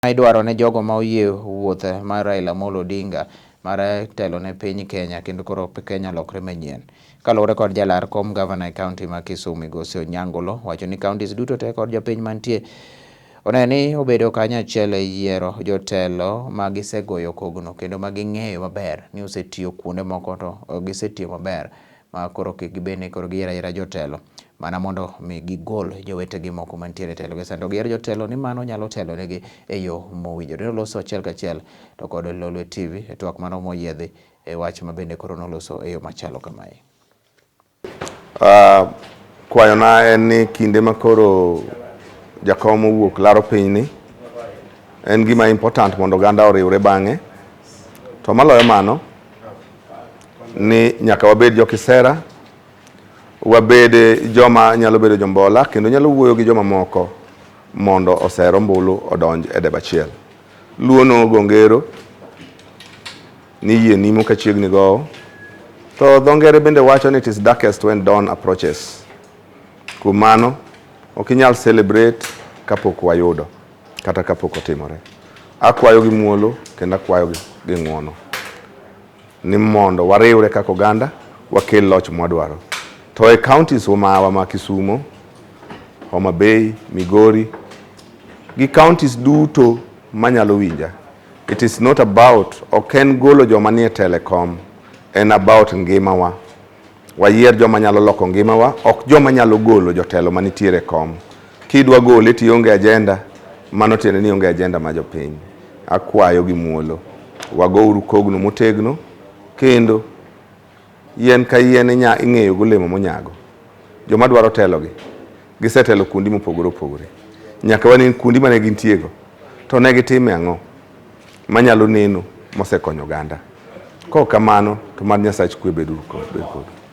Idwaro ne jogo ma oyie wuoth mar Raila Amolo Odinga mar telo ne piny Kenya kendo koro Kenya lokre manyien. Kaluwore kod jalar kom gavana e kaunti ma Kisumu Migosi Onyangolo wacho ni counties duto te kod jopiny mantie one ni obedo kanyachiel e yiero jotelo ma gisegoyo kogno kendo ma ging'eyo maber ni osetiyo kuonde moko to gisetiyo maber ma koro kik gibed ni koro giyiero ayiera jotelo mana mondo mi gigol jowetegi moko mantiere e telo gi sani to giyiero jotelo ni mano nyalo telo negi e yo mowinjore. Noloso achiel kachiel to kod Lolwe TV e twak mano moyiedhi e wach ma bende koro noloso e yo machalo kamae. Kwayona en ni kinde ma koro jakom owuok laro pinyni en gima important mondo oganda oriwre bang'e. To maloyo mano ni nyaka wabed jokisera, wabed joma nyalo bedo jombola kendo nyalo wuoyo gi joma moko mondo oser ombulu odonj e debe achiel. Luo nogo ngero ni yie nimo ka chiegni gowo. To dho ngere bende wacho ni it is darkest when dawn approaches. Kuom mano, ok inyal celebrate kapok wayudo kata kapok otimore. Akwayo gi muolo kendo akwayo gi ng'uono ni mondo wariwre kaka oganda wakel loch mwadwaro. To e counties mawa ma Kisumo, Homa Bay, Migori gi counties duto manyalo winja. It is not about, ok en golo joma nie telecom, en about ngimawa. Wayier joma nyalo loko ngimawa, ok joma nyalo golo jotelo manitiere e kom. Kidwa gole to ionge agenda, mano tiende ni onge agenda ma jopiny. Akwayo gi muolo, wagouru kogno motegno kendo yien ka yien ing'eyo golemo monyago. Joma dwaro telogi, gisetelo kundi mopogore opogore. Nyaka wane kundi mane gintiego, to ne gitime ang'o manyalo neno mosekonyo oganda. Kok kamano, to mad Nyasach kwe bed kodu.